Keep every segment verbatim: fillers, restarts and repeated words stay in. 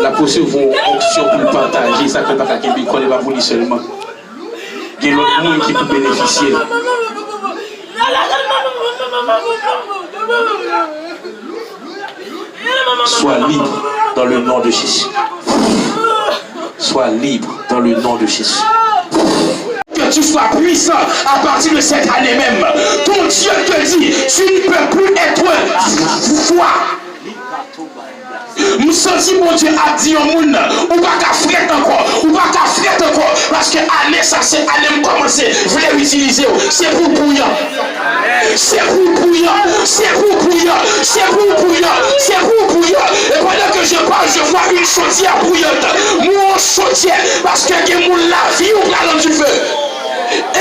L ap resevwa yon onksyon pou l pataje, sa fè l pa ka kenbe kò l, e pa pou li sèlman. Gen lòt moun ki pou benefisye l. Sois libre dans le nom de Jésus. Sois libre dans le nom de Jésus. Que tu sois puissant à partir de cette année même. Ton Dieu te dit, tu ne peux plus être froid. M santi Bondye ap di yon moun, ou pa ka frèt ankò, ou pa ka frèt ankò, paske ane sa se ane m kòmanse vle itilize w. Se pou l bouyan. Se pou l bouyan, se pou l bouyan, se pou l bouyan, se pou l bouyan. Et pendant que je parle, je vois une chaudière bouillante. M wè yon chodyè, paske gen moun lavi w pral an dife.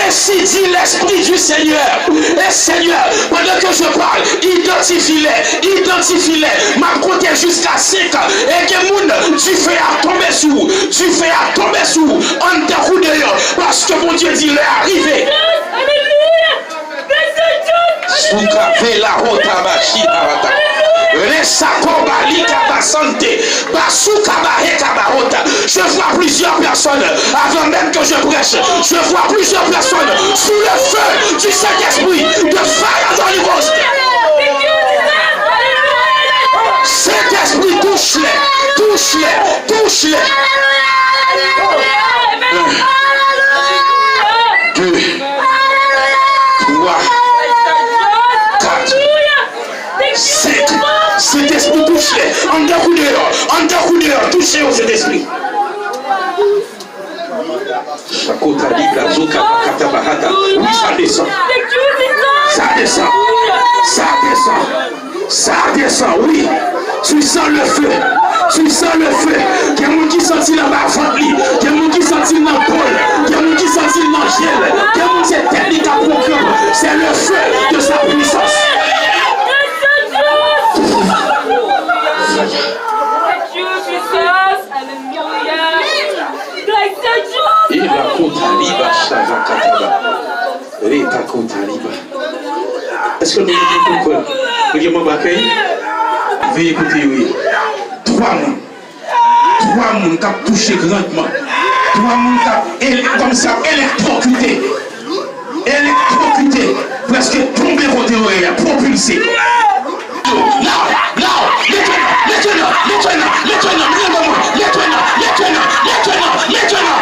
Ainsi dit l'Esprit du Seigneur. Et Seigneur, pendant que je parle, identifie-les, identifie-les. M ap konte jiska senk. E gen moun, dife a tonbe sou ou. Dife a tonbe sou ou. Anndan kou deyò. Paske Bondye di lè a rive. Suka vela hota bashi barata. Resa koba lika basante. Basuka baheka bahota. Je vois plusieurs personnes, avant même que je prêche, je vois plusieurs personnes sous le feu du Saint-Esprit, de fire dans le ghost. Saint-Esprit, touche-les, touche-les, touche-les. Un, deux, trois, quatre. Sent, Sentespri touche. Anndan kou deyò. Anndan kou deyò. Touche yo, Sentespri. Chakota libra zoka bakata bahata. Wi, sa desann. Sa desann. Sa desann. Sa desann, wi. Tu sens le feu. Tu sens le feu. Gen moun ki santi l anba vant li. Gen moun ki santi l nan po l. Gen moun ki santi l nan je l. Gen moun se tèt li k ap pran kranp. C'est le feu de sa puissance. Ila kota liba shava kataba. Reta kota liba. Èske nou gen moun pou kwè? Nou gen moun bakèy? Veye kote yo ye. Twa moun. Twa moun k ap touche grandman. Twa moun k ap ele-, kòmsi ap elektwokite. Elektwokite. Prèske tonbe kote yo ye a, pwopilse. Now, now, maintenant, maintenant, maintenant, maintenant, maintenant, maintenant, maintenant, maintenant, maintenant.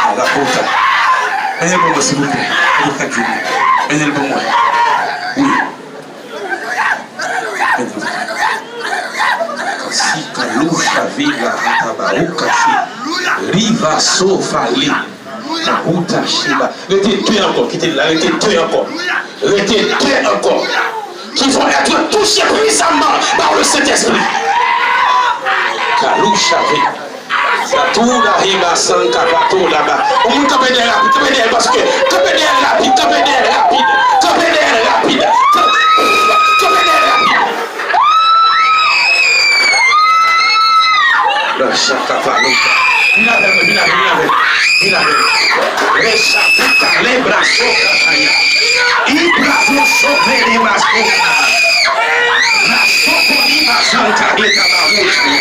Ala kota. Peye pou mwen, silvouplè. Peye pou mwen. Peye pou mwen. Wi. Peye pou mwen. Kasi kalusha vila hatabaruka si. Riva sofa li. Kahuta shiba. Rete de ankò. Kite l la. Rete de ankò. Rete de ankò. Qui vont être touchés puissamment par le Saint-Esprit. Kalusha vila. Katoula hiba sanka patoula ba. Yon moun kanpe dèyè lapid, kanpe dèyè l paske, kanpe dèyè lapid, kanpe dèyè lapid, kanpe dèyè lapid, kanpe, kanpe dèyè lapid. Rachaka paloka. Vin avè mwen, vin avè, vin avè, vin avè. Rechapika lebra soka kaya. Ibra do sovene masoka. La sokoni masanta beta babucha.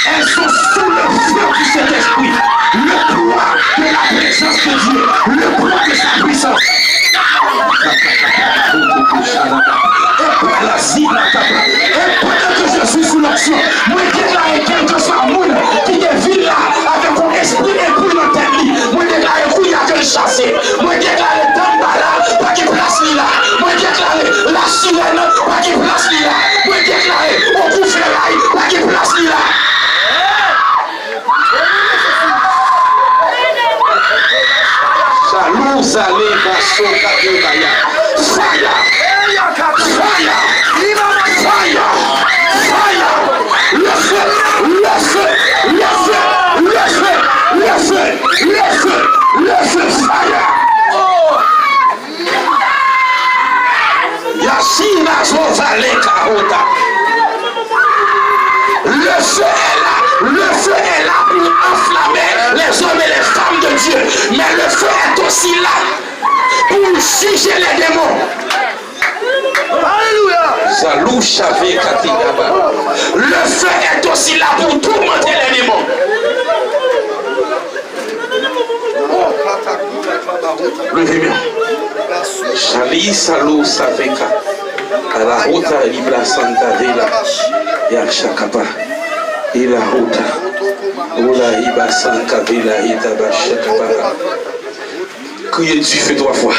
Elles sont sous le feu du Saint-Esprit. Le poids de la présence de Dieu. Le poids de sa puissance. E pandan ke je suis sous l'onction, mwen deklare kèlkeswa moun ki te vin la avèk yon espri enpi nan tèt li, mwen deklare kounye a ke l chase. Mwen deklare Dambala pa gen plas li la. Mwen deklare Lasirèn pa gen plas li la. Mwen deklare Ogou Feray pa gen plas li la. Salusa leva soka debaya. Fire! Fire! Fire! Fire! Le feu! Le feu! Le feu! Le feu! Le feu! Le feu! Le feu! Fire! Yasina Zovale Kahota. Le Le feu est là. Le feu est là pour enflammer les hommes et les femmes de Dieu. Mais le feu est aussi là pour juger les démons. Alléluia. Zalou chave katiraba. Le feu est aussi là pour tourmenter les démons. Leve men. Jali salo saveka. Rahuta ibla santa vela. Ya shakapa. Ila huta. Ula iba sanka vela ita ba shakapa. Kriye dife twa fwa.